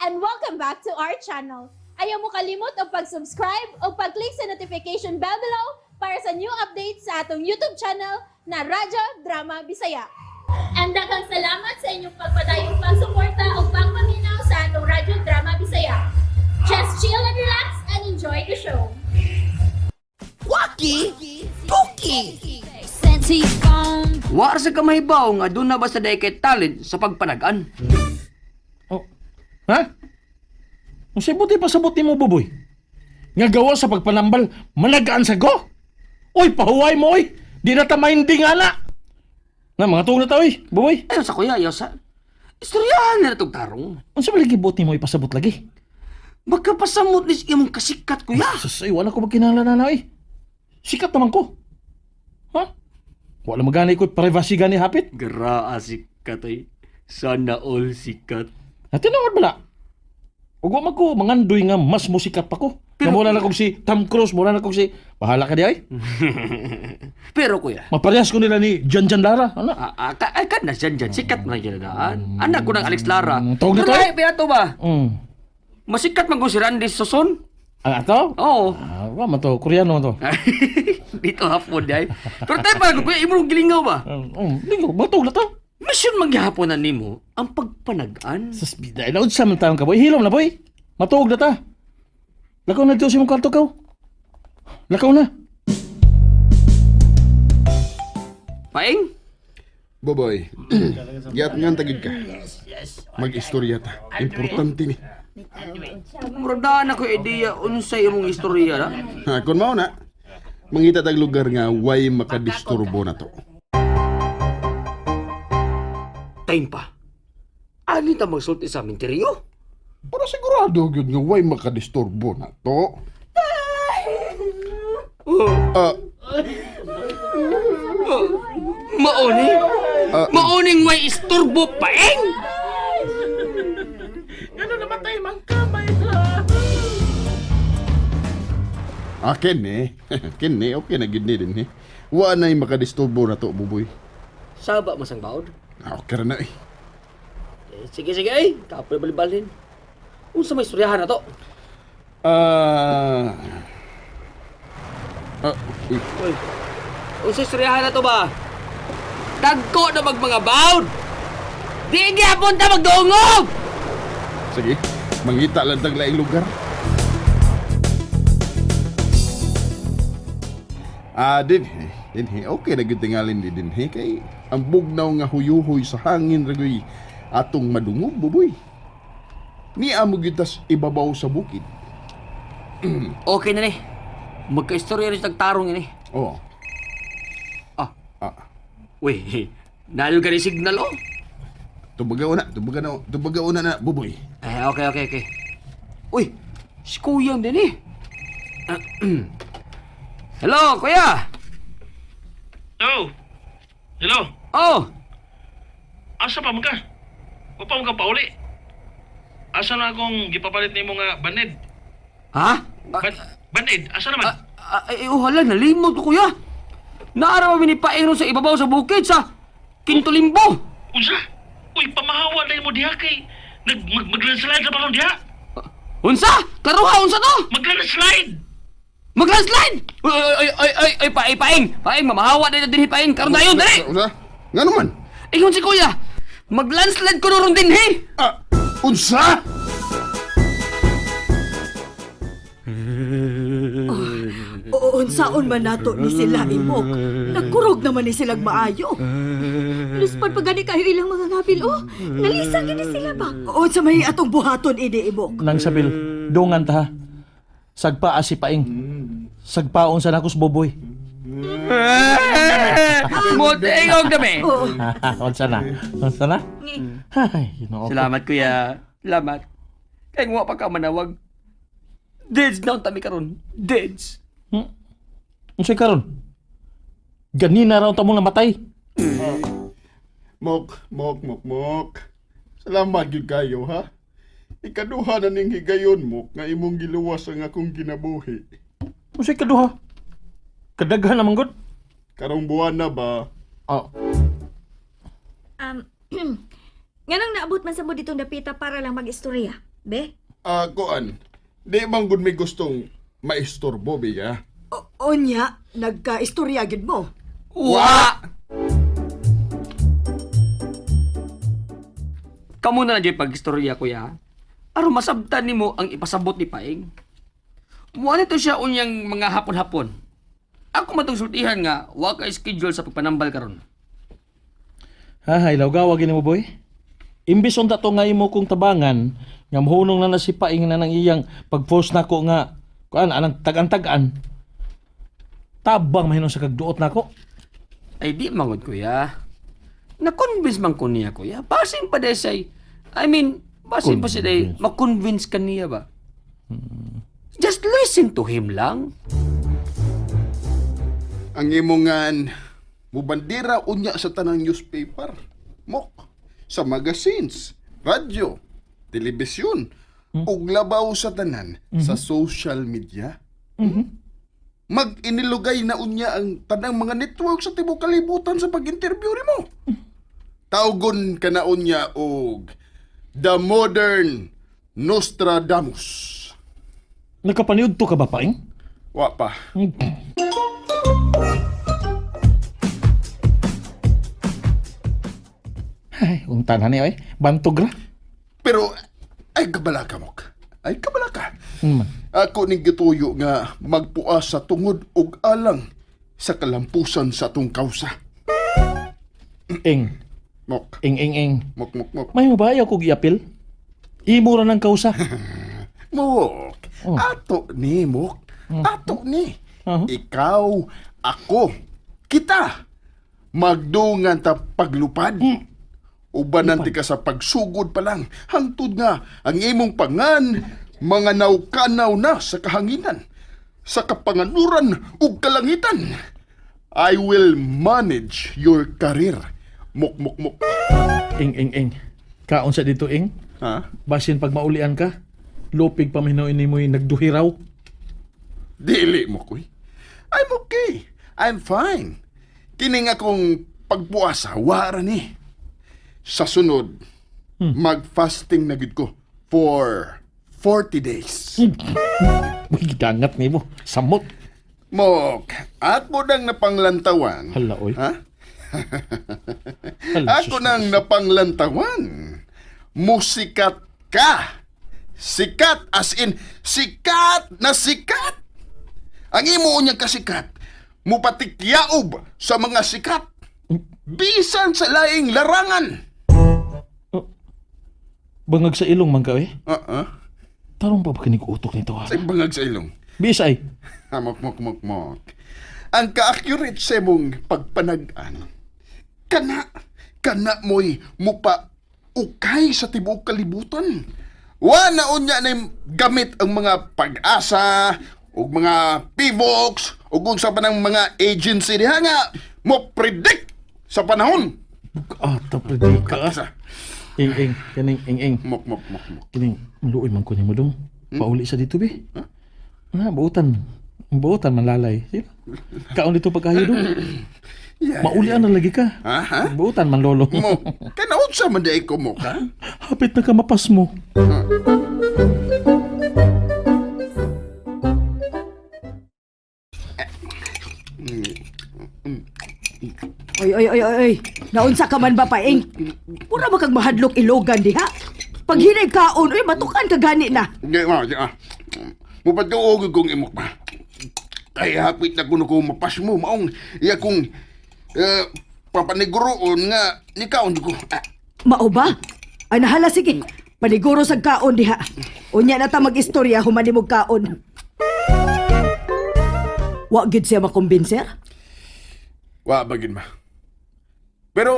And welcome back to our channel. Ayaw mo kalimot og pag-subscribe o pag-click sa notification bell below para sa new updates sa atong YouTube channel na Radyo Drama Bisaya. And daghang salamat sa inyong pagpadayong pagsuporta o pagpaminaw sa atong Radyo Drama Bisaya. Just chill and relax and enjoy the show. Waki! Tuki! Sent to your phone. Wa sa kamahibaw nga doon na basta dahil kay talent sa pagpanagan. Oh. Ha? Ang sabuti pa sabot nimo, Buboy. Nga gawa sa pagpanambal, managaan sa go. Uy, pahuway mo, oy. Di na ta minding, ana. Na, mga tuong na ta, oy, Buboy. Ayaw sa kuya, ayaw sa... Istoryahan nila itong tarong. Unsa ba lagi buot nimo ipasabot lagi? Magkapasamot ni imong kasikat, kuya. Sus, ay, wala ko magkinahanglan na, oy. Sikat naman ko. Ha? Wala magani ko privacy gani hapit. Garaa sikat ay. Sana all sikat. Na tinuod bala. Ug wa man ko mangandoy nga mas musikat pa ko. Pero- Pero, mura na kog si Tom Cruise, mura na kog si bahala ka di ay. Pero kuya, Maparehas ko nila ni John John Lara, ano? ah, ah, ka, ay, ka na dyan dyan. Sikat man ang daan. Anak ko ng Alex Lara. Tawag na Pero to, eh. lahi pa to ba? Masikat man ko si Randy Soson. Ang ato? Oo. Ah, wa man to, Koreano man to. Dito hapon day. Pero tayo pa, kuya, imong gilingaw ba? Lingo, matug na to. Mission magyahapon na nimo ang pagpanagan. Sus, biday na unsa man taong ka, boy. Hilom na, boy. Matuog na ta. Lakaw na dito sa imong kwarto kaw. Lakaw na. Paing? Boboy, giyat nga tagid ka. Mag-istorya ta. Importante ni. Murag daan ako ideya unsay imong istorya na. Ha, kung mao na, mangita tag lugar nga way makadisturbo na to. Time pa. Ani ta magsulti sa minteryo? Para sigurado gyud nga way makadisturbo na to. Ah, Mauni? Ah. Mauning way isturbo, paing? ah, kene. Kene, okay na gyud ni din eh. Wa nay makadisturbo na to, Buboy. Saba masang baod. Ah, okay ra na eh. Eh, sige sige ay, kapoy balibalin. Unsa may istoryahan na to? Ah. Ah, uy. Uy. Unsa istoryahan na to ba? Dagko na mag mga baod. Di gyapon ta magdungog. Sige, mangita lang tag laing lugar. Ah, dinhi, dinhi. Okay na gyud tingalin di dinhi kay ang bugnaw nga huyuhoy sa hangin ra gyud atong madungog, Buboy. Ni amo gyud tas ibabaw sa bukid. Okay na ni. Magka-istorya rin sa tagtarong ini. Oh. Ah. Ah, Uy, nalo ka ni signal oh. tubaga una, tubaga na, tubaga una na, Buboy. Eh, okay. Uy, si Kuya din eh. Hello, Kuya. Hello. Hello. Oh, Asa pa man ka? Wa pa man ka pauli. Asa na akong gipapalit nimo nga baned? ha? Baned, asa naman? Ah, ay, oh, hala, nalimot ko, Kuya. Naaraw mi ni Paeng ron sa ibabaw sa bukid sa Kintulimbo. Unsa? Uy, pamahawa na mo diha kay nag mag maglandslide na pa diha. Unsa? Karuha, unsa to? Maglandslide. Maglandslide! Uy, ay, ay, ay, ay, ay, paeng, paeng, paeng, mamahawa na din paeng. Karon na yun, dali! Unsa? Nga naman? Ingon si Kuya, maglandslide ko ron din, hey! Ah, unsa? Oo, unsaon man nato ni sila imok. Nagkurog naman ni silang maayo. Luspad pa gani kayo ilang mga ngabil oh. Nalisang gini sila ba? Oo, sa may atong buhaton ini imok. Nang sabil, dungan ta. Ha. Sagpa si Paing. Sagpaon sa nakos Boboy. Motingog na, me! Oo. Unsa na? Unsa na? Ay, Ginoo ko. Salamat, Kuya. Salamat. Kaya nga pa ka manawag. Deads na ang tami karon. Deads. Unsay karon? Ganina raw ta mo namatay. Mok, mok, mok, mok. Salamat gyud kayo, ha? Ikaduha na ning higayon, mok, nga imong giluwas ang akong kinabuhi. Unsay kaduha? Kadaghan naman gud. Karong buwan na ba? Oh, Nganong naabot man sa mo ditong dapita para lang mag-istorya. Be? Ah, kuan. Di man gud may gustong maistorbo, biya. O, onya, nagka-istorya gid mo. Wa! Kamu na lang dyan pag-istorya, kuya. Aron masabtan nimo ang ipasabot ni Paing. Muha nito siya unyang mga hapon-hapon. Ako matong sultihan nga, wa ka schedule sa pagpanambal karon. Ha, hay, lawgawa gini mo, boy. Imbis unta to nga imo kong tabangan, nga mohunong na na si Paing na nang iyang pag-force nako nga, kuan, anang tagan-tagan. Tabang mahinong sa kagduot nako. Ay di mangod, kuya. Na-convince man ko niya, kuya. Basin pa desay. I mean, basin pa siya day, ma-convince ka niya ba? Just listen to him lang. Ang imongan mubandera unya sa tanang newspaper, mok, sa magazines, radyo, telebisyon, ug labaw sa tanan sa social media. Mag-inilugay na unya ang tanang mga network sa tibuok kalibutan sa pag-interview nimo. Tawgon ka na unya og The Modern Nostradamus. Nakapaniud to ka ba, Paing? Wa pa. Ay, unta na niya, eh. Bantog ra. Pero ay kabala ka mok. Ay kabala ka. Ano man? Ako ning gituyo nga magpuas sa tungod ug alang sa kalampusan sa atong kausa. Ing, Mok, ing, ing, ing. mok, mok, mok. May mo ba ayaw kog iapil? Imo ra ng kausa. Mok, Oh. ato ni, mok. Ato ni. Aha. Ikaw, ako, kita. Magdungan ta paglupad. Ubanan ti ka sa pagsugod pa lang. Hangtod nga ang imong pangan, mga nawkanaw na sa kahanginan, sa kapanganuran ug kalangitan. I will manage your career. Mok, mok, mok. Ing, ing, ing. Kaon sa dito, ing. Ha? Basin pag maulian ka, lupig pa mahinoon ni mo'y nagduhiraw. Dili mo koy. I'm okay. I'm fine. Kining akong pagpuasa, wara ni. Sa sunod, mag-fasting na gid ko for 40 days. Uy, gidangat ni mo. Samot. Mok, ako nang napanglantawan. Hala, oy. Ha? Hala, Ako sus- nang napanglantawan. Musikat ka. Sikat as in sikat na sikat. Ang imo unyang kasikat, mupatikyaob sa mga sikat. Bisan sa laing larangan. Bangag sa ilong man ka, eh. Uh-uh. Tarong pa ba kinig utok nito, ha? Sa bangag sa ilong. Bisay. Ah, mok, mok, mok, mok. Ang ka-accurate sa imong pagpanag-an. Kana, kana mo'y mupa ukay sa tibuok kalibutan. Wa na unya na gamit ang mga pag-asa, ug mga PBOX, ug unsa pa ng mga agency diha nga mo predict sa panahon. Ah, tapos ka. Sa Ing, ing. Kining, ing, ing. mok mok mok mok. Kining, maluoy man ko ni mo dong. Pauli sa dito, be. Na, buutan. Buutan man lalay. Sino? Kaon dito pagkayo dong. Yeah. Maulian na lagi ka. Ha ha? Buutan man lolo. Mo, kanaunsa man di ko mo ka? Hapit na ka mapas mo. Oy, oy, oy, oy, oy. Naunsa ka man ba, Paing? Pura ba kag mahadlok ilogan diha? Pag hinay kaon, oy, matukan ka gani na. Di ma, di ma. Mupatuog kong imok ba. Kaya hapit na kuno ko mapas mo maong iya kong eh, papaniguroon nga ni kaon ko. Ah, Mao ba? Ay, nahala, sige. Paniguro sa kaon diha. Unya na ta mag-istorya, human mo kaon. Wa gid siya makumbinser? Wa ba gid ma. Pero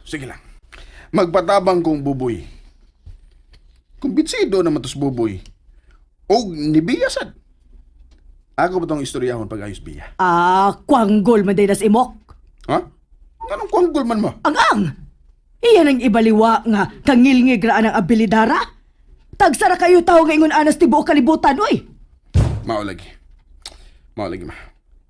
sige lang. Magpatabang kong buboy. Kumbinsido naman tos buboy. Og nibiya sad. Ako ba tong istoryahon pag ayos biya? Ah, kwanggol man day nas imok. Ha? Anong kwanggol man mo? Ang ang! Iyan ang ibaliwa nga kangilngig ra ang abilidara. Tagsara kayo tao nga ingon anas tibuok kalibutan, oy. Mao lagi. Mao lagi ma.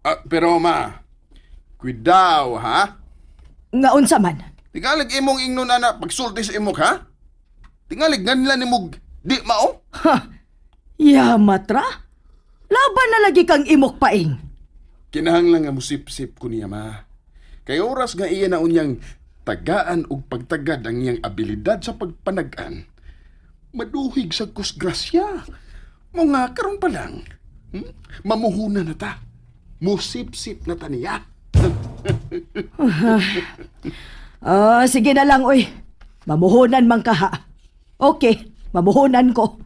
Ah, pero ma, kuidaw ha? Nga unsa man. Tingalig imong ingnon ana pagsulti sa imok ha? Tingalig nganla nimog di mao. Ha! Yamatra? Laban na lagi kang imok, Paing. Kinahanglan nga musip-sip ko niya, ma. Kay oras nga iya na unyang tagaan og pagtagad ang iyang abilidad sa pagpanagan, maduhig sa kusgrasya. Mo nga karon pa lang, Mamuhuna na ta. Musip-sip na ta niya. Ah, sige na lang, oy. Mamuhunan man ka, ha. Okay, mamuhunan ko.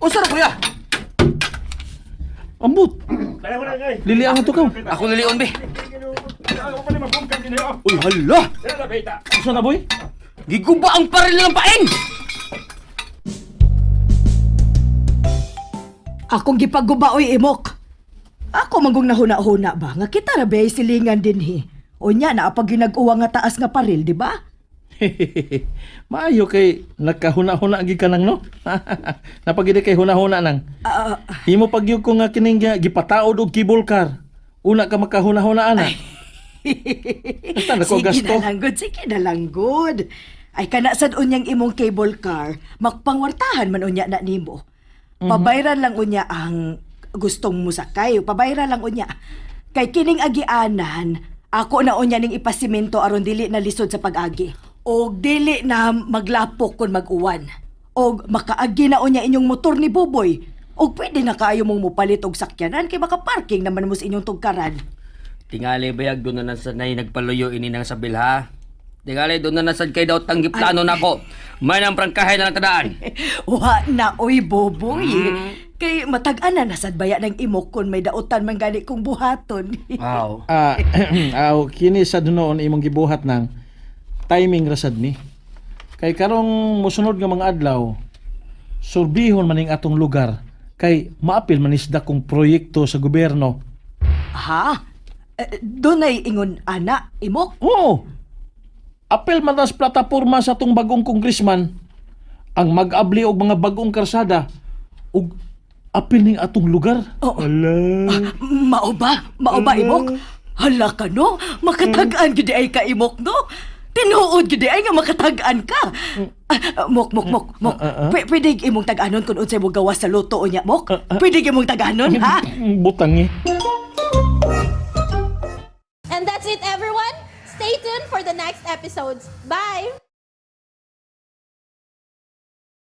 Usa ra, kuya. Ambot. Lili ang to ka. Ako nalion be. Uy, hala! Usa na, boy? Giguba ang paril ng paing! Akong gipaguba, oy, imok. Ako manggong nahuna-huna ba nga kita ra bay silingan dinhi. Unya na pag ginag-uwa nga taas nga paril, di ba? Maayo kay nakahuna-huna gid ka nang no. Napagid kay huna-huna nang. Ah, Imo pagyud ko nga kining gipataod og cable car. Una ka makahuna-huna ana. Basta nako Sige gasto. na lang good, sige na lang good. Ay kana sad unyang imong cable car, makpangwartahan man unya na nimo. Pabayran lang unya ang gustong musakay, pabayran lang unya. Kay kining agianan, ako na unya ning ipasimento aron dili na lisod sa pag-agi. Og dili na maglapok kon mag-uwan. Og makaagi na unya inyong motor ni Buboy. Og pwede na kaayo mong mopalit og sakyanan kay makaparking naman mo sa inyong tugkaran. Tingali bayag doon na nasa nay nagpaluyo ini nang sabil ha. Tingali doon na nasad kay daw tanggi plano nako. May nang prangkahay na lang tadaan. Wa na, oy, Boboy. Kay matag-ana na sad baya ng imok kun may dautan man gani kong buhaton. Wow. Ah, aw kini sad noon imong gibuhat nang timing ra sad ni. Kay karong mosunod nga mga adlaw, surbihon maning atong lugar kay maapil man isda kong proyekto sa gobyerno. Ha? Eh, dunay ingon ana, imok? Oo. Apil man tas plataporma sa atong bagong congressman ang mag-abli og mga bagong karsada ug apil ning atong lugar. Oo. Ala. Mao ba? Mao ba, imok? Hala ka no? Makatag-an gid ay ka imok no? Tinuod gid ay nga makatag-an ka. Ah, mok mok mok mok. Pwede imong tag-anon kun unsay mo gawas sa luto unya mok? Pwede imong tag-anon ha? Butang eh. And that's it, everyone. Stay tuned for the next episodes. Bye!